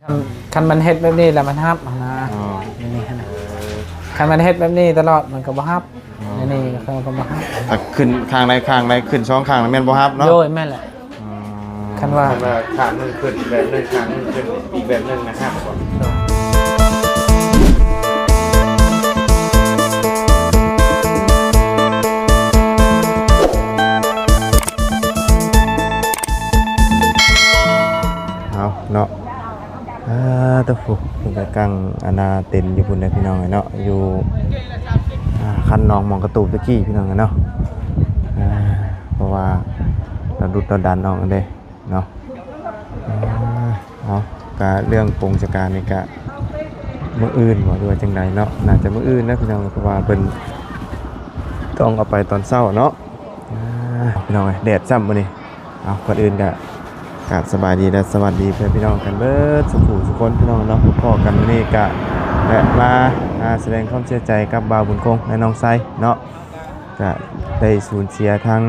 ຄັນ ຄັນມັນເຮັດແບບນີ້ແລ້ວມັນຮັບຫັ້ນນະ. ອໍ ແນວນີ້ຫັ້ນນະ. ເອີ ຄັນມັນເຮັດແບບນີ້ຕະຫຼອດມັນກໍບໍ່ຮັບ. ອໍ ແນວນີ້ເຂົາກໍບໍ່ຮັບ. ຖ້າຂຶ້ນຂ້າງໃດຂ້າງໃດ ຂຶ້ນສອງຂ້າງແມ່ນບໍ່ຮັບເນາະ? ໂດຍ ແມ່ນແຫຼະ. ອໍ ຄັນວ່າ ຄັນວ່າຂ້າງໜຶ່ງຂຶ້ນແບບໜຶ່ງ ຂ້າງໜຶ່ງຂຶ້ນອີກແບບໜຶ່ງນະ ຮັບບໍ່? ເອົາເນາະ ອ່າ ໂຕະ ເພິ່ນກະກາງອັນນາເຕັນຢູ່ພຸ້ນແຫຼະພີ່ນ້ອງເອີຍເນາະ ຢູ່ ອ່າ ຄັນໜອງໝອງກະຕູບຕະກີ້ພີ່ນ້ອງເອີຍເນາະ. ອ່າ ເພາະວ່າລະດຸດລະດັນອອກເດ້ເນາະ. ອ່າ ເອົາ ກະເລື່ອງປົງສະການນີ້ກະມື້ອື່ນບໍ່ ຫຼືວ່າຈັ່ງໃດເນາະ ໜ້າຈະມື້ອື່ນແຫຼະພີ່ນ້ອງ ເພາະວ່າເພິ່ນຕ້ອງເອົາໄປຕອນເຊົ້າເນາະ. ອ່າ ພີ່ນ້ອງເອີຍ ແດດຊ້ຳມື້ນີ້. ເອົາ ກ່ອນອື່ນກະ ກາບສະບາຍດີ ແລະ ສະຫວັດດີເພື່ອນພີ່ນ້ອງກັນເບິດສູ່ຜູ້ສູ່ຄົນພີ່ນ້ອງເນາະ. ພໍ້ກັນມື້ນີ້ກະແວະມາ ອ່າ ສະແດງຄວາມເສຍໃຈກັບບ່າວບຸນຄົງ ແລະ ນ້ອງໄຊເນາະ ກະໄດ້ສູນເສຍທາງ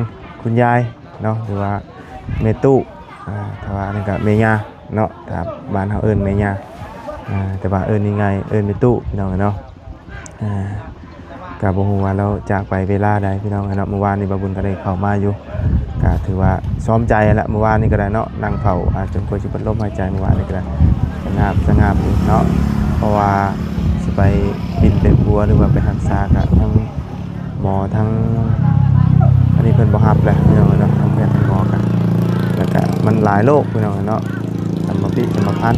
ຄຸນຍາຍເນາະ ຫຼືວ່າແມ່ຕູ້ ອ່າ ຖ້າວ່າອັນນັ້ນກະແມ່ຍ່າເນາະ ຖ້າບ້ານເຮົາເອີ້ນແມ່ຍ່າ ອ່າ ແຕ່ວ່າເອີ້ນງ່າຍໆ ເອີ້ນແມ່ຕູ້ ພີ່ນ້ອງເອີຍເນາະ. ອ່າ ກະບໍ່ຮູ້ວ່າລາວຈາກໄປເວລາໃດພີ່ນ້ອງເອີຍເນາະ. ມື້ວານນີ້ບ່າວບຸນກະໄດ້ເຂົ້າມາຢູ່ ກະຖືວ່າຊອມໃຈຫັ້ນລະ ມື້ວານນີ້ກະໄດ້ເນາະ ນັ່ງເຝົ້າ ອ່າ ຈົນກວ່າຊິເບິດລົມຫາຍໃຈມື້ວານນີ້ກະໄດ້ ສະຫງັບສະຫງັບຢູ່ເນາະ ເພາະວ່າຊິໄປປິ່ນໄປປົວ ຫຼືວ່າໄປຮັກສາກະທັງ ໝໍທັງອັນນີ້ເພິ່ນບໍ່ຮັບແຫຼະພີ່ນ້ອງເອີຍເນາະ ທັງແພດທັງໝໍກະ ແລ້ວກະມັນຫຼາຍໂລກພີ່ນ້ອງເອີຍເນາະ ສຳມະພິສຳມະພັນ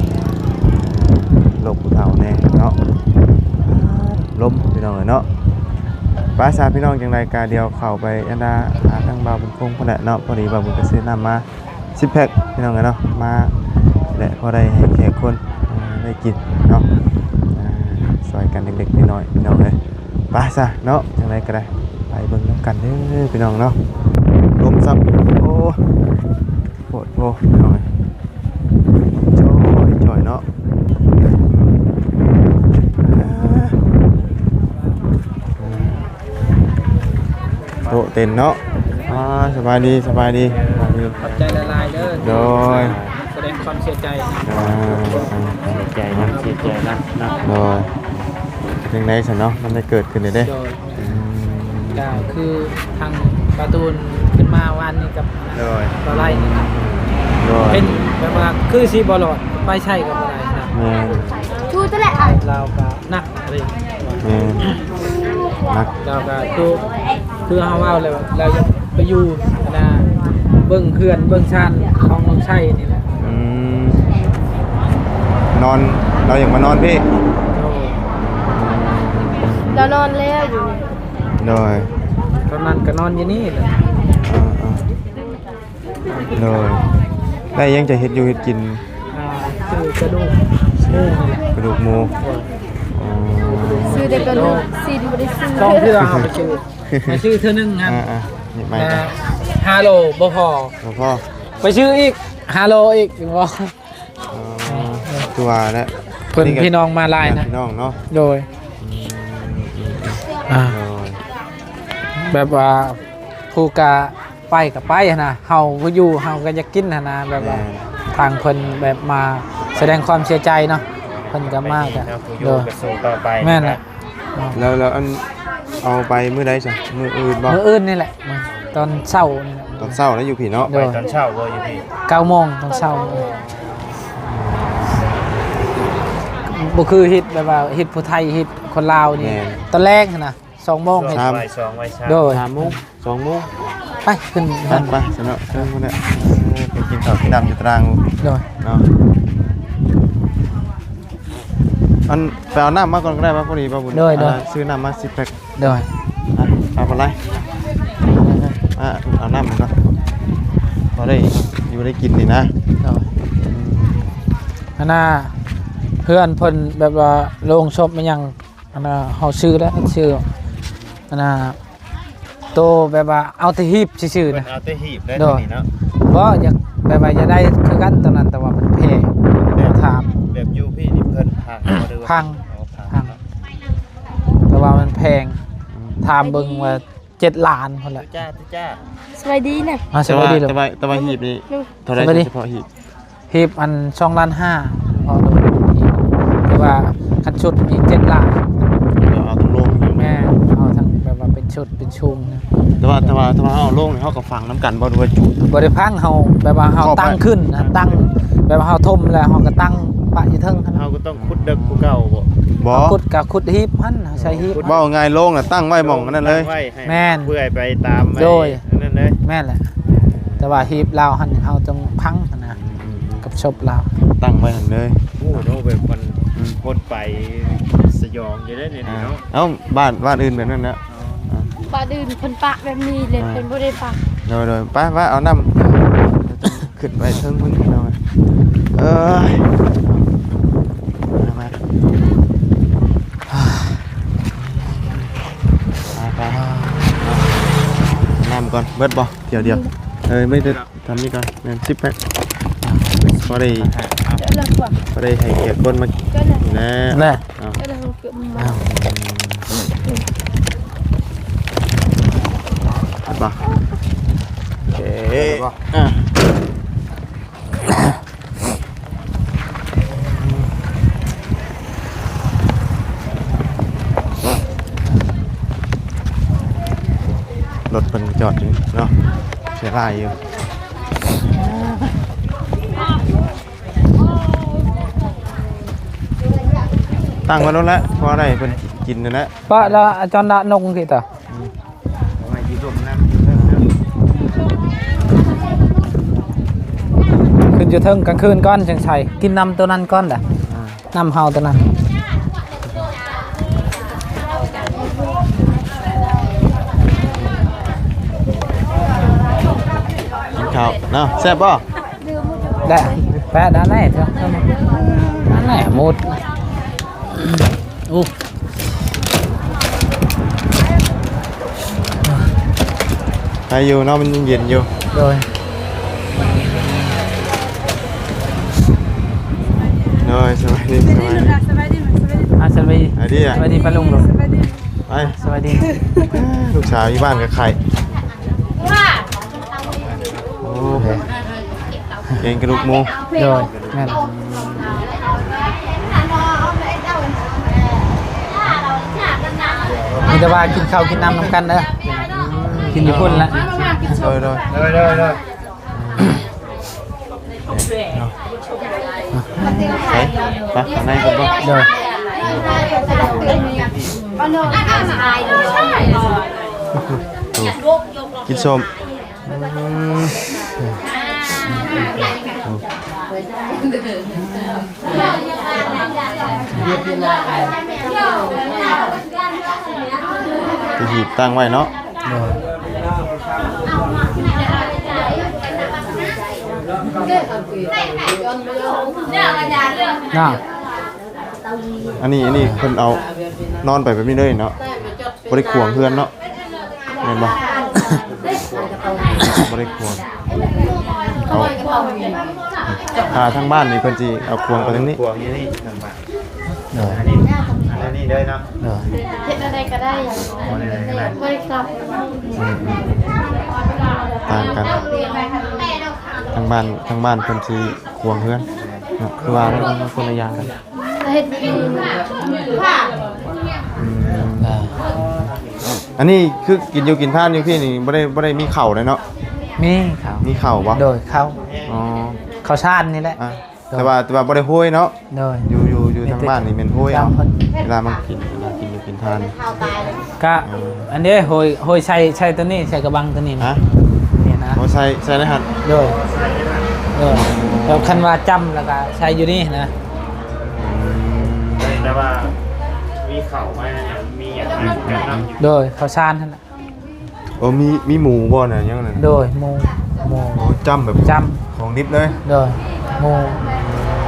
ໂລກຜູ້ເຖົ້າແດ່ເນາະ ລົມພີ່ນ້ອງເອີຍເນາະ. ໄປຊະພີ່ນ້ອງ ຈັ່ງໃດກະດຽວເຂົ້າໄປອັນດາຫາທາງບ່າວບຸນຄົງພຸ້ນແຫຼະເນາະ ພໍດີບ່າວບຸນກະຊື້ນ້ຳມາ ສິບແພັກພີ່ນ້ອງເອີຍເນາະ ມາແຫຼະ ພໍໄດ້ໃຫ້ແຂກຄົນ ອ່າ ໄດ້ກິນເນາະ ອ່າ ຊ່ອຍກັນເລັກໆນ້ອຍໆ ພີ່ນ້ອງເອີຍ. ໄປຊະເນາະ ຈັ່ງໃດກໍໄດ້ ໄປເບິ່ງນຳກັນເດີພີ່ນ້ອງເນາະ. ລົມຊ້ຳ ໂອ້ ໂພດໂພພີ່ນ້ອງເອີຍ ຈ່ອຍໆເນາະ. ໂຕະເຕັນເນາະ. ອ່າ ສະບາຍດີ ສະບາຍດີ ສະບາຍດີ. ຂອບໃຈຫຼາຍໆເດີ. ໂດຍ. ສະແດງຄວາມເສຍໃຈ. ອ່າ ເສຍໃຈນຳ ເສຍໃຈນຳເນາະ. ໂດຍ. ຈັ່ງໃດຊັ້ນເນາະ ມັນໄດ້ເກີດຂຶ້ນແລ້ວເດ້. ໂດຍ. ອືມ. ກໍຄືທາງປະຕູນຂຶ້ນມາວານນີ້ກັບ ໂດຍ ບໍ່ໄດ້ນີ້ນະ. ໂດຍ. ເປັນແບບວ່າຄືຊິບໍ່ລອດ ໄປໃສກໍບໍ່ໄດ້ນະ. ແມ່ນ. ລາວກໍໜັກ. ແມ່ນ ໜັກ. ລາວກໍຄື ຄືເຮົາເວົ້າແລ້ວ ລາວຢາກໄປຢູ່ນະ ເບິ່ງເຮືອນເບິ່ງຊານຂອງນ້ອງໄຊນີ້ແຫຼະ. ອືມ. ນອນ ລາວຢາກມານອນພີ້. ໂດຍ. ລາວນອນແລ້ວຢູ່. ໂດຍ. ຕອນນັ້ນກໍນອນຢູ່ນີ້ແຫຼະ. ເອີໆ. ໂດຍ. ໄດ້ຫຍັງຈະເຮັດຢູ່ເຮັດກິນ? ອ່າ ຊື້ກະດູກໝູນີ້ແຫຼະ. ກະດູກໝູ. ໂດຍ. ອໍ. ຊື້ແຕ່ກະດູກຊີ້ນບໍ່ໄດ້ຊື້. ສອງເທື່ອເຮົາໄປຊື້ ໄປຊື້ເທື່ອໜຶ່ງຫັ້ນ. ອ່າໆ ນີ້ໃໝ່ ອ່າ ຫ້າໂລບໍ່ພໍ. ບໍ່ພໍ. ໄປຊື້ອີກຫ້າໂລອີກ. ອໍ. ຄືວ່າແຫຼະ ເພິ່ນພີ່ນ້ອງມາຫຼາຍນະ ພີ່ນ້ອງເນາະ. ໂດຍ. ອືມ. ອ່າ ໂດຍ. ແບບວ່າຜູ້ກະ ໄປກໍໄປຫັ້ນນະ ເຮົາຜູ້ຢູ່ເຮົາກໍຢາກກິນຫັ້ນນະ ແບບວ່າ ແມ່ນ ທາງເພິ່ນແບບມາສະແດງຄວາມເສຍໃຈເນາະ ເພິ່ນກໍມາກໍ ໂດຍ ກໍສູ້ຕໍ່ໄປ. ແມ່ນແຫຼະ. ແລ້ວ ແລ້ວອັນເອົາໄປມື້ໃດຊະ? ມື້ອື່ນບໍ່? ມື້ອື່ນນີ້ແຫຼະ ຕອນເຊົ້ານີ້ແຫຼະ. ຕອນເຊົ້າແລ້ວຢູ່ພີ້ເນາະ. ໂດຍ. ໄປຕອນເຊົ້າບໍ່ຢູ່ພີ້? ເກົ້າໂມງຕອນເຊົ້າ. ບໍ່ຄືເຮັດແບບວ່າເຮັດຜູ້ໄທ ເຮັດຄົນລາວນີ້. ແມ່ນ. ຕອນແລງຫັ້ນນະ ສອງໂມງ ສອງ ເຮັດ ບ່າຍສອງ ບ່າຍສາມ. ໂດຍ. ສາມໂມງ ສອງໂມງ ໄປຂຶ້ນ ໄປ ຫັ້ນ ໄປຊະເນາະ. ເອີ ໄປກິນເຂົ້າກິນນ້ຳຢູ່ຕາລາງ. ໂດຍ. ເນາະ ອັນ ໄປເອົານ້ຳມາກ່ອນກໍໄດ້ ວ່າພໍດີ ບ່າວບຸນ. ໂດຍ ໂດຍ. ອ່າ ຊື້ນ້ຳມາສິບແພັກ. ໂດຍ. ອ່ະ ເອົາໄປໄລ ອ່ະ ເອົານ້ຳເນາະ ພໍໄດ້ຢູ່ໄດ້ກິນນີ້ນະ. ໂດຍ. ອັນນ່າ ເພື່ອນເພິ່ນແບບວ່າໂລງສົບອີ່ຫຍັງ ອັນນ່າ ເຮົາຊື້ແລ້ວ ຊື້ ອັນນ່າ ໂຕແບບວ່າເອົາແຕ່ຮີບຊື່ໆນະ. ເອົາແຕ່ຮີບໄດ້. ໂດຍ. ຕົວນີ້ເນາະ ບໍ່ ຢາກ ແບບວ່າຢາກໄດ້ຄືກັນຕົວນັ້ນ ແຕ່ວ່າມັນແພງ. ແບບ ຖາມ ແບບຢູ່ພີ້ນີ້ເພິ່ນພັງບໍ່ ຫຼືວ່າ ພັງ. ອໍ ພັງ ພັງ ເນາະ ແຕ່ວ່າມັນແພງ. ອືມ. ຖາມເບິ່ງວ່າເຈັດລ້ານພຸ້ນແຫຼະ. ຈ້າ ຈ້າ ສະບາຍດີນະ. ອ່າ ສະບາຍດີ. ແຕ່ວ່າ ແຕ່ວ່າ ແຕ່ວ່າຮີບນີ້ເທົ່າໃດ? ສະບາຍດີ. ສະເພາະຮີບ ຮີບອັນສອງລ້ານຫ້າ. ເພາະໂດຍ ແຕ່ວ່າຄັນຊຸດມີເຈັດລ້ານ ດຽວເອົາທັງໂລງ ແມ່ນ ເອົາທັງແບບວ່າເປັນຊຸດເປັນຊຸງນະ. ແຕ່ວ່າ ແຕ່ວ່າ ແຕ່ວ່າເຮົາເອົາໂລງນີ້ ເຮົາກໍຝັງນຳກັນບໍ່ ຫຼືວ່າຈຸ? ບໍ່ໄດ້ຝັງ ເຮົາແບບວ່າເຮົາຕັ້ງຂຶ້ນນະ ຕັ້ງແບບວ່າເຮົາຖົມແລ້ວ ເຮົາກໍຕັ້ງປະຢູ່ເທິງຫັ້ນ. ເຮົາກໍຕ້ອງຂຸດເດິກກວ່າເກົ່າບໍ່? ບໍ່ ເຮົາຂຸດກໍຂຸດຮີບຫັ້ນ ເຮົາໃສ່ຮີບ. ເວົ້າງ່າຍ ໂລງນະຕັ້ງໄວ້ໝ່ອງອັນນັ້ນເລີຍ. ແມ່ນ ເປື່ອຍໄປຕາມ ໂດຍ ອັນນັ້ນເລີຍ. ແມ່ນແຫຼະ ແຕ່ວ່າຮີບລາວຫັ້ນ ເຮົາຕ້ອງຝັງຫັ້ນນະ ອືມ ກັບສົບລາວ ຕັ້ງໄວ້ຫັ້ນເລີຍ. ໂອ້ໂຫ ແບບມັນ ອືມ ຄົນໄປສະຫຍອງຢູ່ເດ້ນີ້ເນາະ. ເອົ້າ ບ້ານ ບ້ານອື່ນແບບນັ້ນນະ. ອໍ ບ້ານອື່ນເພິ່ນປະແບບນີ້ເລີຍ ອ່າ ເພິ່ນບໍ່ໄດ້ຝັງ. ໂດຍໆ ໄປ ໄປເອົານ້ຳ ຂຶ້ນໄປເທິງພຸ້ນພີ່ນ້ອງ. ເອີຍ ມາ ມາ ໄປ ໄປ ນ້ຳກ່ອນ ເບິດບໍ່? ດຽວ ດຽວ ເອີຍ ໄມ່ໄດ້ ທຳນີ້ກ່ອນ ແມ່ນ ສິບແພັກ ພໍໄດ້ ພໍໄດ້ໃຫ້ກຽດຄົນມາແນ່ ແນ່ ເອົາ ເອົາ ເອົາ ເອົາ ໂອເຄ ອ່າ ລົດເພິ່ນຈອດຢູ່ເນາະ ເສຍຫຼາຍຢູ່. ຕັ້ງໄວ້ໂລດແຫຼະ ພໍໄດ້ເພິ່ນກິນນັ້ນແຫຼະ. ປະລະອາຈອນລະນົງຊິຕາ ອືມ ຂຶ້ນຢູ່ເທິງກາງຄືນກ່ອນຈັ່ງໃສ່ ກິນນ້ຳໂຕນັ້ນກ່ອນດະ ອ່າ ນ້ຳເຮົາໂຕນັ້ນ. ກິນເຂົ້າເນາະ ແຊບບໍ່? ໄດ້ ແປະດ້ານໃນເຖາະ ດ້ານໃນໝົດ. ໂອ້ ໄດ້ຢູ່ເນາະ ມັນເຢັນຢູ່. ໂດຍ ໂດຍ ສະບາຍດີ ສະບາຍດີ ສະບາຍດີ ອ່າ ສະບາຍດີ ສະບາຍດີ ສະບາຍດີປ້າລຸງ. ໄປ ສະບາຍດີ ລູກສາວຢູ່ບ້ານກໍໄຂ້. ໂອ້ ແກງກະດູກໝູ. ໂດຍ ແມ່ນ ມີແຕ່ວ່າກິນເຂົ້າກິນນ້ຳນຳກັນເດີ ກິນຢູ່ພຸ້ນລະ. ໂດຍ ໂດຍ ໂດຍ ໂດຍ ໂດຍ ເນາະ ໄປ ໄປຂ້າງໃນກ່ອນບໍ່? ໂດຍ ໂອ້ ກິນສົ້ມ ອືມ ທີ່ຮີບຕັ້ງໄວ້ເນາະ. ໂດຍ ນະ ອັນນີ້ ອັນນີ້ເພິ່ນເອົານອນໄປແບບນີ້ເລີຍເນາະ ບໍ່ໄດ້ຂວາງເຮືອນເນາະ ແມ່ນບໍ່? ບໍ່ໄດ້ຂວາງ ເອົາ ຖ້າທາງບ້ານນີ້ເພິ່ນຊິເອົາຂວາງໄປທາງນີ້ ຂວາງຢູ່ນີ້ ໂດຍ ອັນນີ້ ອັນນີ້ເລີຍເນາະ ໂດຍ ເຮັດແນວໃດກໍໄດ້ ເຮັດແນວໃດກໍໄດ້ ບໍ່ໄດ້ກັບ ອືມ ຕ່າງກັນ ທາງບ້ານ ທາງບ້ານເພິ່ນຊິຂວາງເຮືອນເນາະ ຄືວ່າມັນຄົນລະຢ່າງກັນ ເຮັດ ອືມ ອ່າ ອັນນີ້ຄືກິນຢູ່ກິນທານຢູ່ພີ້ນີ້ ບໍ່ໄດ້ ບໍ່ໄດ້ມີເຂົ້າເດ້ເນາະ ມີເຂົ້າ ມີເຂົ້າບໍ່? ໂດຍ ເຂົ້າ ອໍ ເຂົ້າສານນີ້ແຫຼະ ອ່າ ໂດຍ ແຕ່ວ່າ ແຕ່ວ່າບໍ່ໄດ້ໂຮຍເນາະ ໂດຍ ຢູ່ ຢູ່ ຢູ່ທາງບ້ານນີ້ແມ່ນໂຮຍເອົາ ເວລາມາກິນ ເວລາກິນຢູ່ກິນທານ ກະ ເອີ ອັນນີ້ໂຮຍ ໂຮຍໃສ່ ໃສ່ໂຕນີ້ ໃສ່ກະບັງໂຕນີ້ນະ ຮະ ນີ້ນະ ໂອ ໃສ່ ໃສ່ໃນຫັ້ນ ໂດຍ ໂດຍ ແລ້ວຄັນວ່າຈ້ຳແລ້ວກະໃສ່ຢູ່ນີ້ນະ ອືມ ແຕ່ວ່າມີເຂົ້າມາ ມີຫຍັງມາຄືກັນເນາະ ໂດຍ ເຂົ້າສານຫັ້ນນະ. ໂອ້ ມີ ມີໝູບໍ່ນະ ຫຍັງນັ້ນ ໂດຍ ໝູ ໝູ ໂອ້ ຈ້ຳແບບ ຈ້ຳ ຂອງດິບເລີຍ ໂດຍ ໝູ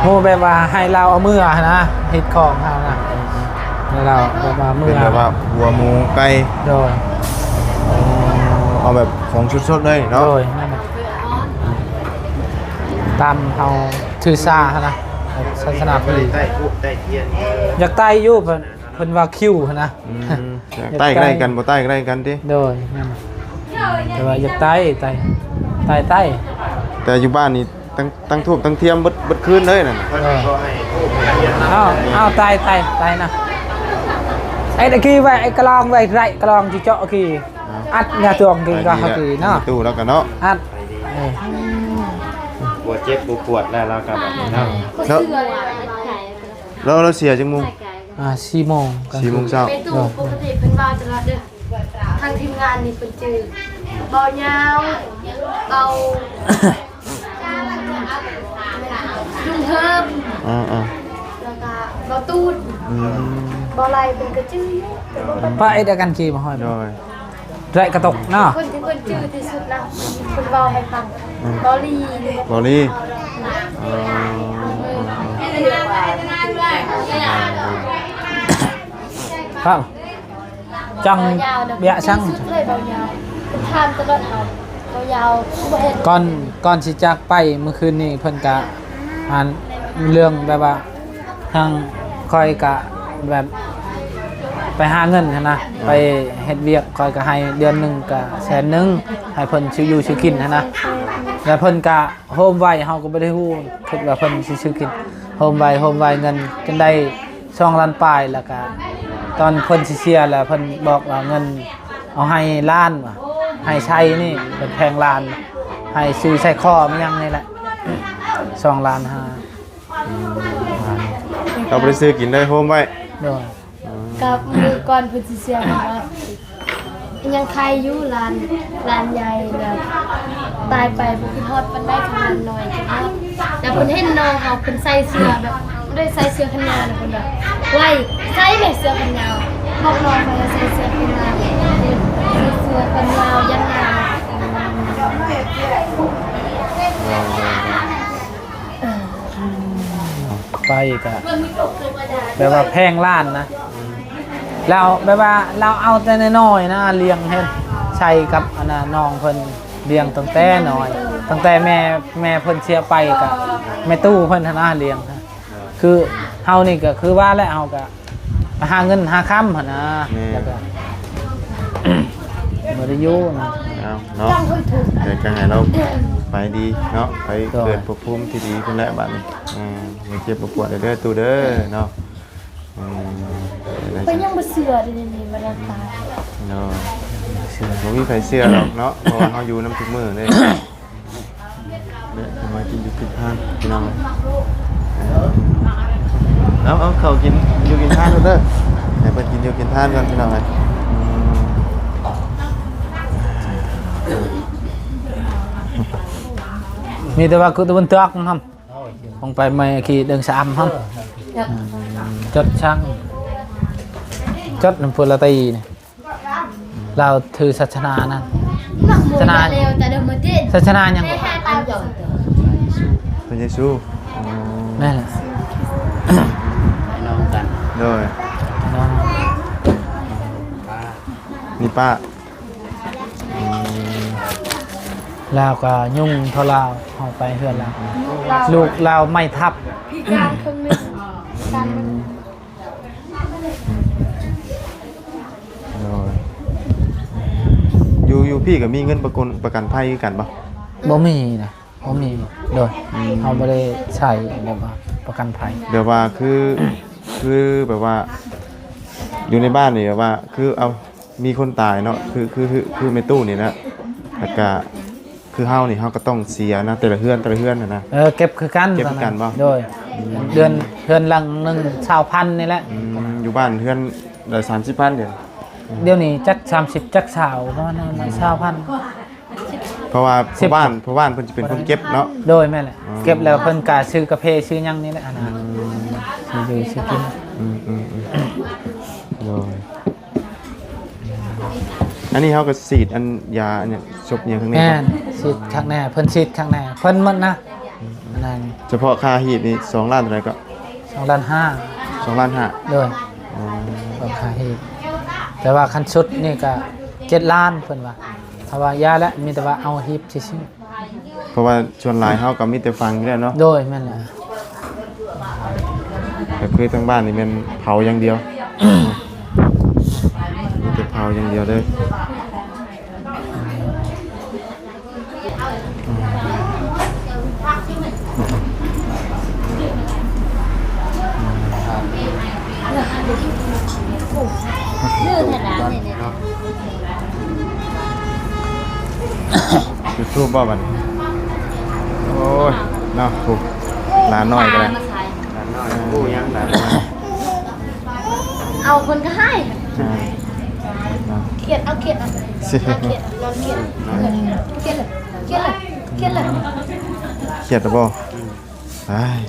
ໝູແບບວ່າໃຫ້ລາວເອົາເມືອຫັ້ນນະ ເຮັດຂອງເຮົານະ ໃຫ້ລາວແບບວ່າເມືອ ເປັນແບບວ່າຫົວໝູໄກ່ ໂດຍ ເອົາແບບຂອງສົດໆເລີຍເນາະ ໂດຍ ນັ້ນນະ ຕາມເຮົາຖືສາຫັ້ນນະ ສາສະໜາພຸດ ຢາກໄຕ້ຢູ່ ເພິ່ນ ເພິ່ນວ່າຄິວຫັ້ນນະ ອືມ ຢາກໄຕ້ກໍໄດ້ກັນ ບໍ່ໄຕ້ກໍໄດ້ກັນຕິ ໂດຍ ແມ່ນ ແຕ່ວ່າຢາກໄຕ້ ໄຕ້ ໄຕ້ ໄຕ້ ແຕ່ຢູ່ບ້ານນີ້ ຕັ້ງ ຕັ້ງທູບຕັ້ງທຽນເບິດ ເບິດຄືນເລີຍນັ້ນ. ເອີ ເອົາ ເອົາ ຕາຍ ຕາຍ ຕາຍນະ. ໄອ້ຕະກີ້ໄວ້ ໄອ້ກະລອງໄວ້ ໄດ້ກະລອງຊິເຈາະກີ້ ເອົາ ອັດຍາຕົວກີ້ ອັນນີ້ແຫຼະ ກໍຫາກີ້ເນາະ ຕູ້ແລ້ວກັນເນາະ ອັດ. ເອີ ບໍ່ເຈັບບໍ່ປວດແລ້ວ ລາວກໍແບບນີ້ເນາະ. ແລ້ວ ແລ້ວ ແລ້ວເສຍຈັກໂມງ? ອ່າ ສີ່ໂມງ ສີ່ໂມງເຊົ້າ. ແມ່ຕູ້ປົກກະຕິເພິ່ນເວົ້າຕະຫຼອດເດີ ທາງທີມງານນີ້ເພິ່ນຈື່ ເບົາຍາວ ເບົາ ລຸງເຮີບ ອ່າໆ ແລ້ວກະເບົາຕູດ ອືມ ເບົາໄລເພິ່ນກໍຈື່ຢູ່. ປ້າເຮັດອາການຂີ່ມາຮອດ ໂດຍ ໄດ້ກະຕົກເນາະ ຄົນທີ່ເພິ່ນຈື່ທີ່ສຸດນະ ເພິ່ນເວົ້າໃຫ້ຟັງ ອືມ ເບົາລີ ເບົາລີ ອໍ ຄັບ ຈັ່ງເບຍະຊັງ ສຸດເລີຍເບົາຍາວ ເພິ່ນຖາມຕະຫຼອດເຮົາ ເບົາຍາວຄືບໍ່ເຮັດ. ກ່ອນ ກ່ອນຊິຈາກໄປມື້ຄືນນີ້ ເພິ່ນກະ ອັນ ເລື່ອງແບບວ່າ ທາງຂ້ອຍກະແບບໄປຫາເງິນຫັ້ນນະ ອືມ ໄປເຮັດວຽກ ຂ້ອຍກະໃຫ້ເດືອນໜຶ່ງກະແສນໜຶ່ງ ໃຫ້ເພິ່ນຊື້ຢູ່ຊື້ກິນຫັ້ນນະ ແລ້ວເພິ່ນກະ ໂຮມໄວ້ ເຮົາກໍບໍ່ໄດ້ຮູ້ ຄິດວ່າເພິ່ນຊິຊື້ກິນ ໂຮມໄວ້ ໂຮມໄວ້ເງິນຈົນໄດ້ສອງລ້ານປາຍ ແລ້ວກະຕອນເພິ່ນຊິເສຍແລ້ວ ເພິ່ນບອກວ່າເງິນເອົາໃຫ້ຫຼານວ່າ ໃຫ້ໄຊນີ້ ເພິ່ນແພງຫຼານ ໃຫ້ຊື້ໄຊຄໍມາຫຍັງນີ້ແຫຼະ ສອງລ້ານຫ້າ. ອືມ ເຮົາບໍ່ໄດ້ຊື້ກິນ ໄດ້ໂຮມໄວ້ ໂດຍ. ກັບມື້ກ່ອນເພິ່ນຊິເສຍ ເພິ່ນວ່າຍັງໄຄຢູ່ ຫຼານ ຫຼານໃຫຍ່ແລ້ວຕາຍໄປ ບໍ່ຄິດຮອດປານໃດ ຂະໜາດນ້ອຍຄິດຮອດ. ແລ້ວເພິ່ນເຫັນນ້ອງເຮົາ ເພິ່ນໃສ່ເສື້ອແບບ ບໍ່ໄດ້ໃສ່ເສື້ອແຂນຍາວ ເພິ່ນວ່າ ໄວ້ ໃສ່ແມ່ເສື້ອແຂນຍາວ ບອກນ້ອງໄປໃສ່ເສື້ອແຂນຍາວ ໃສ່ເສື້ອແຂນຍາວ ຢ້ານໜາວ. ໄປກະແບບວ່າແພງຫຼານນະ ແລ້ວແບບວ່າລາວເອົາແຕ່ນ້ອຍໆນະ ລ້ຽງໃຫ້ໃສ່ກັບອັນນ່າ ນ້ອງເພິ່ນລ້ຽງຕັ້ງແຕ່ນ້ອຍ ຕັ້ງແຕ່ແມ່ ແມ່ເພິ່ນເສຍໄປກະແມ່ຕູ້ເພິ່ນຫັ້ນນະລ້ຽງ. ຄືເຮົານີ້ກະຄືວ່າແຫຼະ ເຮົາກະ ໄປຫາເງິນຫາຄຳຫັ້ນນະ ແມ່ນ ແລ້ວກໍບໍ່ໄດ້ຢູ່ນະ ເອົາເນາະ ແຕ່ກໍໃຫ້ລາວໄປດີເນາະ ໄປ ໂດຍ ເກີດພົບພູມທີ່ດີພຸ້ນແຫຼະບາດນີ້. ເອີ ຢ່າເຈັບບໍ່ປວດເດີຕູ້ເດີເນາະ. ເອີ ເພິ່ນຍັງບໍ່ເຊື່ອເດ້ນີ້ວ່າລາວຕາຍເນາະ ບໍ່ມີໃຜເຊື່ອດອກເນາະ ເພາະວ່າເຮົາຢູ່ນຳທຸກມື້ເດ້. ເດີ ມາກິນຢູ່ກິນທານພີ່ນ້ອງ. ເອົາ ເອົາ ເຂົ້າກິນຢູ່ກິນທານເດີ ໃຫ້ເພິ່ນກິນຢູ່ກິນທານກ່ອນພີ່ນ້ອງເອີຍ. ອືມ ມີແຕ່ວ່າຄືຕາເວັນຕົກຫັ້ນ ຂອງໄປໄມ້ຂີ້ເດີງສາມຫັ້ນ ຈົດຊ່າງ ຈົດນຳພຸລະຕີນີ້. ລາວຖືສາສະໜານັ້ນ ສາສະໜາ ສາສະໜາຫຍັງ? ພະເຢຊູ. ອໍ ແມ່ນແຫຼະ ນ້ອງກັນ ໂດຍ ນ້ອງ ມີປ້າ ອືມ ລາວກໍຍຸ່ງເທົ່າລາວ ເຮົາໄປເຮືອນລາວ ລູກລາວໄມ້ທັບ ພິການເຄິ່ງໜຶ່ງ ອືມ ໂດຍ ຢູ່ ຢູ່ພີ້ກໍມີເງິນປະກັນ ປະກັນໄພຄືກັນບໍ່? ບໍ່ມີນະ ບໍ່ມີ ໂດຍ ອືມ ເຮົາບໍ່ໄດ້ໃຊ້ແບບວ່າປະກັນໄພ ແບບວ່າຄື ຄືແບບວ່າຢູ່ໃນບ້ານນີ້ແບບວ່າ ຄືເອົາ ມີຄົນຕາຍເນາະ ຄື ຄື ຄື ຄືແມ່ຕູ້ນີ້ນະ ແລ້ວກະ ຄືເຮົານີ້ເຮົາກໍຕ້ອງເສຍນະ ແຕ່ລະເຮືອນ ແຕ່ລະເຮືອນຫັ້ນນະ. ເອີ ເກັບຄືກັນ ເກັບຄືກັນບໍ່? ໂດຍ ອືມ ເດືອນ ເຮືອນຫຼັງໜຶ່ງຊາວພັນນີ້ແຫຼະ. ອືມ ຢູ່ບ້ານເຮືອນລະສາມສິບພັນ ດຽວ ດຽວນີ້ຈັກສາມສິບຈັກຊາວ ປະມານນັ້ນ ຊາວພັນ ເພາະວ່າພໍ່ບ້ານ ພໍ່ບ້ານເພິ່ນຈະເປັນຄົນເກັບເນາະ. ໂດຍ ແມ່ນແຫຼະ ອໍ ເກັບແລ້ວເພິ່ນກະຊື້ກາເຟຊື້ຫຍັງນີ້ແຫຼະຫັ້ນນະ ອືມ ຊື້ຢູ່ຊື້ກິນ. ອືມໆໆ ໂດຍ. ອັນນີ້ເຮົາກໍສີດອັນຢາອັນຫຍັງສົບຫຍັງຂ້າງໃນ ແມ່ນ ເນາະ ສີດຂ້າງໃນ ເພິ່ນສີດຂ້າງໃນ ເພິ່ນໝົດນະ ອືມ ນັ້ນ ສະເພາະຄ່າຮີດນີ້ສອງລ້ານເທົ່າໃດກໍ? ສອງລ້ານຫ້າ ສອງລ້ານຫ້າ ໂດຍ ອໍ ສະເພາະຄ່າຮີດ ແຕ່ວ່າຄັນຊຸດນີ້ກໍເຈັດລ້ານເພິ່ນວ່າ ເພາະວ່າຢ່າແຫຼະ ມີແຕ່ວ່າເອົາຮີດຊື່ໆ. ເພາະວ່າສ່ວນຫຼາຍເຮົາກໍມີແຕ່ຝັງຢູ່ແລ້ວເນາະ. ໂດຍ ແມ່ນແຫຼະ ກໍຄືທາງບ້ານນີ້ແມ່ນເຜົາຢ່າງດຽວ ມີແຕ່ເຜົາຢ່າງດຽວເລີຍ. ເນາະ ຢູທູບບໍ່ບັດນີ້? ໂອ້ຍ ເນາະ ຜູ້ຫຼານນ້ອຍກໍໄດ້ ຫຼານນ້ອຍ ຮູ້ຫຍັງຫຼານນ້ອຍ? ເອົາຄົນກໍໃຫ້ ອ່າ ຄຽດ ເອົາຄຽດ ເອົາ ນອນຄຽດ ນອນຄຽດ ຄຽດ ຄຽດ ຄຽດ ຄຽດແລ້ວບໍ່? ອືມ ອ້າຍ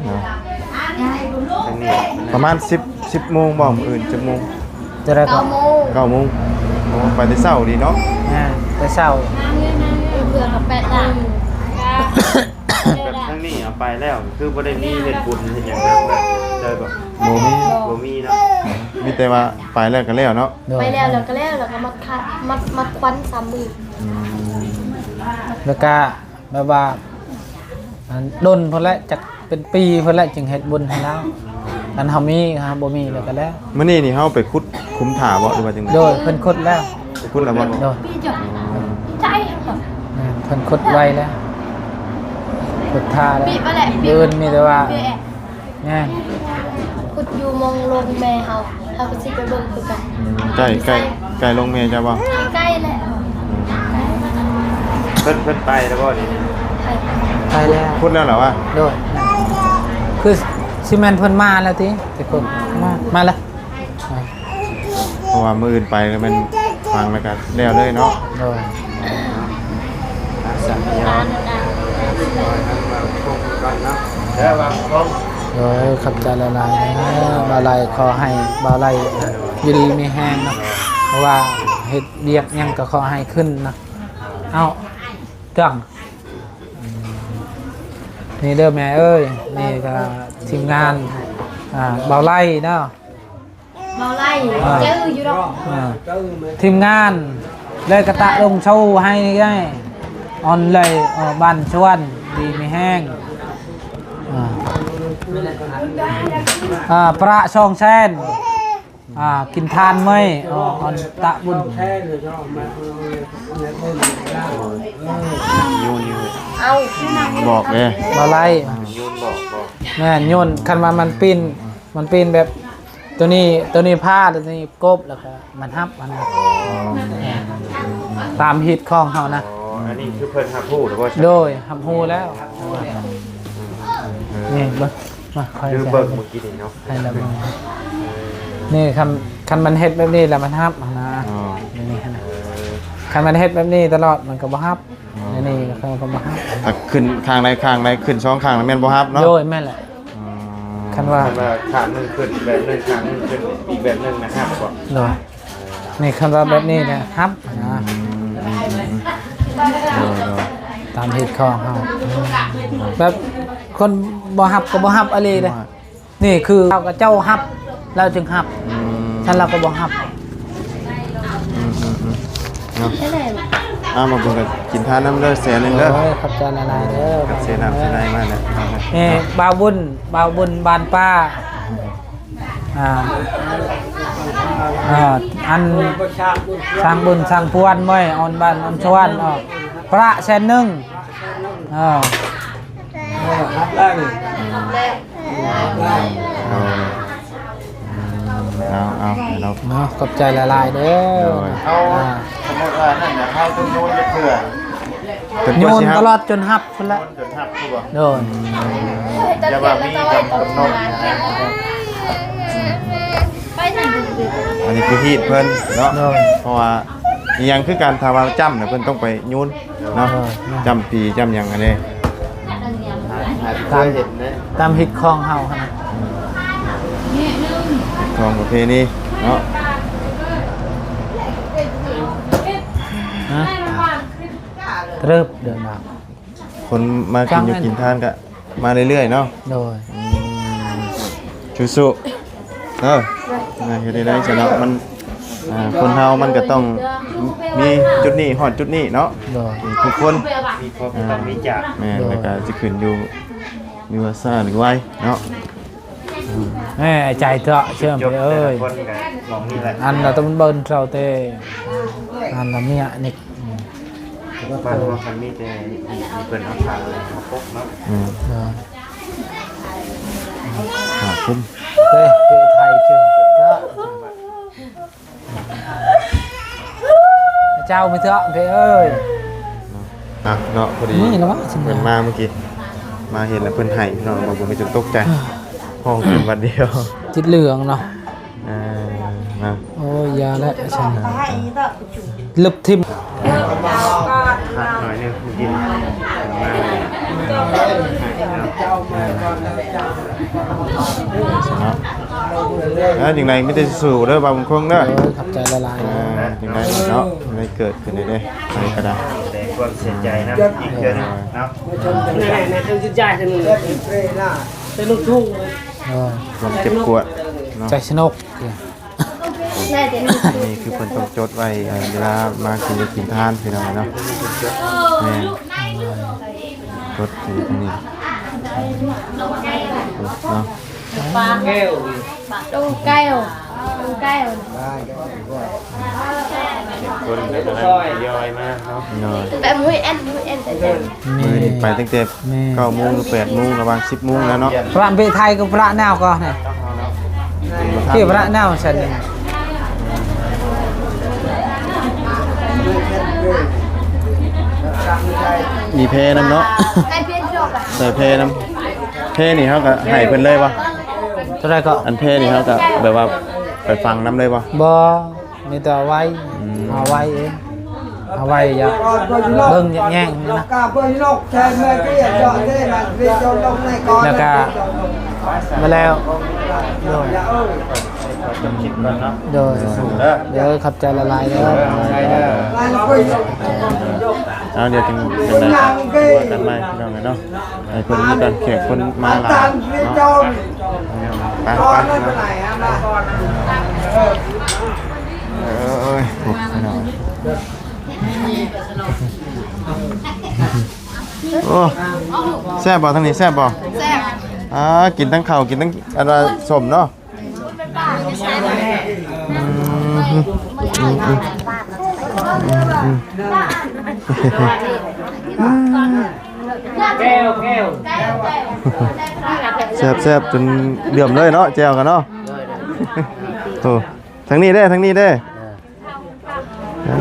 ເນາະ ປະມານສິບ ສິບໂມງບໍ່? ມື້ອື່ນຈັກໂມງ? ເກົ້າໂມງ ເກົ້າໂມງ. ໂອ້ ໄປແຕ່ເຊົ້າດີເນາະ. ແມ່ນ ແຕ່ເຊົ້າ ເພື່ອກັບແປດລ້ານ. ແບບທາງນີ້ເອົາໄປແລ້ວ ຄືບໍ່ໄດ້ມີເຮັດບຸນເຮັດຫຍັງນຳເລີຍບໍ່? ບໍ່ມີ ບໍ່ມີເນາະ ມີແຕ່ວ່າໄປແລ້ວກໍແລ້ວເນາະ. ໂດຍ ໄປແລ້ວ ແລ້ວກໍແລ້ວ ແລ້ວກໍມັດຂະ ມັດ ມັດຂວັນສາມມື້. ອືມ ແລ້ວກໍ ແບບວ່າ ອັນ ດົນພຸ້ນແຫຼະ ຈັກເປັນປີພຸ້ນແຫຼະ ຈຶ່ງເຮັດບຸນໃຫ້ລາວ. ອັນເຮົາມີ ເຮົາບໍ່ມີແລ້ວກໍແລ້ວ. ມື້ນີ້ນີ້ເຮົາໄປຂຸດຂຸມຖ້າບໍ່ ຫຼືວ່າຈັ່ງໃດ? ໂດຍ ເພິ່ນຂຸດແລ້ວ. ໄປຂຸດແລ້ວບໍ່? ໂດຍ ແມ່ນ ເພິ່ນຂຸດໄວແລ້ວ ຂຸດຖ້າແລ້ວ. ມື້ອື່ນມີແຕ່ວ່າ ແມ່ນ ຂຸດຢູ່ໝ່ອງໂລງແມ່ເຮົາ ເຮົາກໍຊິໄປເບິ່ງຄືກັນ. ອືມ ໃກ້ ໃກ້ ໃກ້ໂລງແມ່ເຈົ້າບໍ່? ໃກ້ແຫຼະ. ເພິ່ນ ເພິ່ນໄປແລ້ວບໍ່ນີ້? ໄປ ໄປແລ້ວ ຂຸດແລ້ວເຫລອວະ? ໂດຍ ຄືຊິແມ່ນເພິ່ນມາແລ້ວຕິ ແຕ່ຄົນມາ ມາແລ້ວ. ອ່າ ເພາະວ່າມື້ອື່ນໄປກໍແມ່ນຝັງແລ້ວກໍແລ້ວເລີຍເນາະ. ໂດຍ ອ່າ ສັນຍາ ໂດຍ ຂອບໃຈຫຼາຍໆເດີ ບ່າວໄລ ຂໍໃຫ້ບ່າວໄລຢູ່ດີມີແຮງເນາະ ເພາະວ່າເຮັດວຽກຫຍັງກໍຂໍໃຫ້ຂຶ້ນເນາະ. ເອົາ ເຄື່ອງ ນີ້ເດີແມ່ເອີຍ ນີ້ກໍທີມງານ ອ່າ ບ່າວໄລເນາະ. ເວົ້າໄລ່ ອ່າ ຈື່ຢູ່ດອກ ອ່າ ທີມງານເລີຍກະຕະລົງໂຊໃຫ້ໄດ້ ອອນເລີຍ ເອີ ບ້ານຊວນ ດີມີແຮງ ອ່າ ອ່າ ປະສອງແສນ ອ່າ ກິນທານເມີຍ ອ່າ ອອນຕະບຸນ ໂຍນຢູ່ ເອົາ ບອກເດ້ ເວົ້າໄລ່ ໂຍນບອກ ບອກ ແມ່ນ ໂຍນ ຄັນວ່າມັນປິ່ນ ມັນປິ່ນແບບ ໂຕນີ້ ໂຕນີ້ພາດ ໂຕນີ້ກົບ ແລ້ວກໍມັນຮັບ ມັນ ອໍ ຕາມຮີດຄອງເຮົານະ. ອໍ ອັນນີ້ຄືເພິ່ນຮັບຮູ້ແລ້ວບໍ່? ໂດຍ ຮັບຮູ້ແລ້ວ. ເອີ ນີ້ເບິ່ງ ມາ ຂ້ອຍ ຄືເບິ່ງມື້ກີ້ນີ້ເນາະ ໃຫ້ລະເບິ່ງ ນີ້ ຄັນ ຄັນມັນເຮັດແບບນີ້ແລ້ວມັນຮັບຫັ້ນນະ. ອໍ ນີ້ຫັ້ນນະ ເອີ ຄັນມັນເຮັດແບບນີ້ຕະຫຼອດມັນກໍບໍ່ຮັບ. ອໍ ແນວນີ້ເຂົາກໍບໍ່ຮັບ ຖ້າຂຶ້ນຂ້າງໃດຂ້າງໃດ ຂຶ້ນສອງຂ້າງແມ່ນບໍ່ຮັບເນາະ? ໂດຍ ແມ່ນແຫຼະ. ອໍ ຄັນວ່າ ຄັນວ່າຂ້າງໜຶ່ງຂຶ້ນແບບໜຶ່ງ ຂ້າງໜຶ່ງຂຶ້ນອີກແບບໜຶ່ງນະ ຮັບບໍ່? ໂດຍ ນີ້ຄັນວ່າແບບນີ້ນະ ຮັບນະ. ອືມ ໂດຍໆ ຕາມຮີດຄອງເຮົາ ແບບຄົນບໍ່ຮັບກໍບໍ່ຮັບອີ່ຫຼີເດ້. ນີ້ຄືເຂົາເຈົ້າຮັບ ລາວຈຶ່ງຮັບ ອືມ ຄັນລາວກໍບໍ່ຮັບ. ອືມໆ ເນາະ ເອົາ ມາເບິ່ງກັນ ກິນທານນຳເດີ ແສນໜຶ່ງເດີ. ໂອ້ຍ ຂອບໃຈຫຼາຍໆເດີ ກັບເຊນ້ຳເຊໃນມາແລ້ວ. ນີ້ບ່າວບຸນ ບ່າວບຸນບ້ານປ່າ ອ່າ ອ່າ ອັນ ສ້າງບຸນສ້າງພວນ ເມີຍ ອອນບ້ານອອນຊວນ ເນາະ ປະແສນໜຶ່ງ. ເອີ ຮັບແລ້ວນີ້ ເອົາ ເອົາ ເອົາ ເນາະ ຂອບໃຈຫຼາຍໆເດີ. ໂດຍ ເອົາ ອ່າ ສົມມຸດວ່ານັ້ນນະ ເຮົາຕ້ອງໂຍນຈັກເທື່ອ? ໂຍນຕະຫຼອດຈົນຮັບພຸ້ນແຫຼະ. ໂຍນຈົນຮັບພຸ້ນບໍ່? ໂດຍ ອືມ ຢ່າວ່າມີກຳ ກຳນົດນະ. ອັນນີ້ຄືຮີດເພິ່ນເນາະ. ໂດຍ ເພາະວ່າອີ່ຫຍັງຄືກັນ ຖ້າວ່າຈ້ຳນະ ເພິ່ນຕ້ອງໄປໂຍນ ເນາະ ເອີ ຈ້ຳປີຈ້ຳຫຍັງຫັ້ນເດ້ ຕາມ ຕາມຮີດຄອງເຮົາຫັ້ນນະ ຮີດຄອງປະເພນີເນາະ. ຮະ ເລີ່ມເດີນທາງ ຄົນມາກິນຢູ່ກິນທານກະ ມາເລື້ອຍໆເນາະ. ໂດຍ ອືມ ສູ້ໆເດີ ນະ ເຮັດໄດ້ໄດ໋ຊະເນາະ. ມັນ ອ່າ ຄົນເຮົາມັນກະຕ້ອງມີຈຸດນີ້ຮອດຈຸດນີ້ເນາະ. ໂດຍ ທຸກຄົນມີພົບກໍຕ້ອງມີຈາກ. ແມ່ນ ໂດຍ ແລ້ວກະຊິຂຶ້ນຢູ່ມີວາສະໜາໄວເນາະ. ແມ່ໃຈເທາະເຊື່ອມເອີຍ ອັນລະຕ້ອງເບິ່ງເຈົ້າເຕ ອັນລະເມຍນີ້ ບ້ານເຮົາຄັນມີແຕ່ເພິ່ນເອົາຜ້າມາປົກເນາະ. ອືມ ຜ້າຄຸມ ເອີ ເອີ ໄທເຈົ້າ ເຈົ້າໄປເຖາະເພເອີຍ. ອ່ະເນາະ ພໍດີ ນີ້ລະວະ ເພິ່ນມາເມື່ອກີ້ ມາເຫັນແລ້ວເພິ່ນໄຫ້ເນາະ ບໍ່ມີຈົນຕົກໃຈ ຮ້ອງເປັນບາດດຽວ ຕິດເຫຼືອງເນາະ. ເອີ ນະ ໂອ້ຍ ຢ່າແຫຼະ ຊັ້ນ ລຶບຖິ້ມ ພັກໜ້ອຍໜຶ່ງ ກິນ ເນາະ. ເອີ ຈັ່ງໃດມີແຕ່ສູ້ເດີ ບ່າວບຸນຄົງເດີ. ໂດຍ ຂອບໃຈຫຼາຍໆ ເອີ ຈັ່ງໃດເນາະ ໄດ້ເກີດຂຶ້ນໄດ້ເດ້ ໃຜກໍໄດ້ ແສດງຄວາມເສຍໃຈນຳອີກເທື່ອໜຶ່ງເນາະ ເອີ ຄວາມເຈັບປວດເນາະ ໃຈສະໜົກ. ນີ້ຄືເພິ່ນຕ້ອງຈົດໄວ້ ເວລາມາກິນຢູ່ກິນທານ ພີ່ນ້ອງເນາະ. ແມ່ນ ຈົດຢູ່ນີ້ເນາະ ປາ ປາ ປາ ປາ ປາ ເປັນຄົນກຳລັງທະຍອຍມາເນາະ ໂດຍ ແບບ ມື້ນີ້ໄປຕັ້ງແຕ່ ແມ່ນ ເກົ້າໂມງຫຼືແປດໂມງ ລະຫວ່າງສິບໂມງແລ້ວເນາະ. ພະເພໄທກໍພະແນວກໍນີ້ ທີ່ພະແນວຊັ້ນນີ້ ມີແພນຳເນາະ ໃສ່ແພນຳ. ແພນີ້ເຮົາກໍໃຫ້ເພິ່ນເລີຍບໍ່? ເທົ່າໃດກໍ? ອັນແພນີ້ເຮົາກໍແບບວ່າໄປຝັງນຳເລີຍບໍ່? ບໍ່. ມີແຕ່ເອົາໄວ້ ອືມ ເອົາໄວ້ເອງ ເອົາໄວ້ຢາກເບິ່ງຢາກແຍງນະ ແລ້ວກະມາແລ້ວ ໂດຍ ໂດຍ ຂອບໃຈຫຼາຍໆເດີ ເອົາ ດຽວຈຶ່ງ ຈັ່ງໃດກໍວ່າກັນໃໝ່ ພີ່ນ້ອງເອີຍເນາະ. ໃຫ້ເພິ່ນມີການແຂກເພິ່ນມາຫຼາຍເນາະ ໄປໆ ເນາະ ເອີຍ ໂອ້ຍ ໂອ້ ແຊບບໍ່ ທາງນີ້ແຊບບໍ່? ແຊບ ອ່າ ກິນທັງເຂົ້າ ກິນທັງອັນວ່າສົ້ມເນາະ. ອືມ ອືມ ອືມ ອືມ ແກ້ວ ແກ້ວ ແຊບໆ ຈົນເຫຼື້ອມເລີຍເນາະ ແຈ່ວກັນເນາະ. ໂອ້ ທາງນີ້ເດ້ ທາງນີ້ເດ້ ເອີ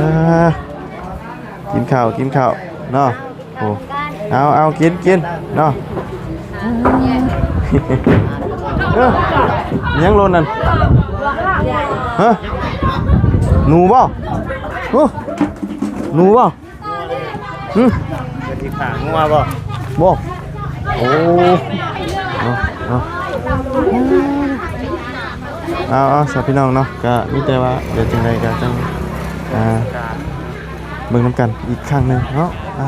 ກິນເຂົ້າ ກິນເຂົ້າເນາະ. ໂອ້ ເອົາ ເອົາ ກິນ ກິນເນາະ. ເອີ ຫຍັງຫຼົ່ນນັ້ນ? ຮະ ໜູບໍ່? ໂອ້ ໜູບໍ່? ຫຶ ເພິ່ນຊິຂ້າງົວບໍ່? ບໍ່ ໂອ້ ເນາະ ເນາະ. ເອົາ ເອົາ ສາ ພີ່ນ້ອງເນາະ ກະມີແຕ່ວ່າ ດຽວຈັ່ງໃດກະຈັ່ງ ອ່າ ເບິ່ງນຳກັນອີກຄັ້ງໜຶ່ງເນາະ. ອ່າ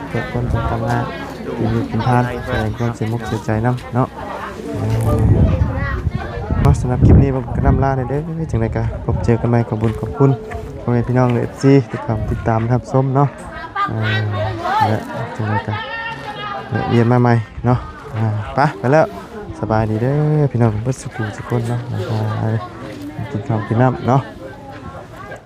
ເພື່ອຄວາມຈຳກັນລາ ທີ່ມີເປັນທ່ານ ແສດງຄວາມເສຍມົກເສຍໃຈນຳເນາະ. ເນາະ ສຳລັບຄລິບນີ້ ເຮົາກໍນຳລາແດ່ເດີ ຈັ່ງໃດກໍພົບເຈີກັນໃໝ່. ຂອບບຸນຂອບຄຸນພໍ່ແມ່ພີ່ນ້ອງ ແລະ ເອັຟຊີ ທີ່ເຂົ້າມາຕິດຕາມຮັບຊົມເນາະ. ເອີ ແລະ ຈັ່ງໃດກໍແວະວຽນມາໃໝ່ເນາະ. ອ່າ ໄປ ໄປແລ້ວ ສະບາຍດີເດີພີ່ນ້ອງເບິດສູ່ຜູ້ສູ່ຄົນເນາະ. ບາຍບາຍ ກິນເຂົ້າກິນນ້ຳເນາະ.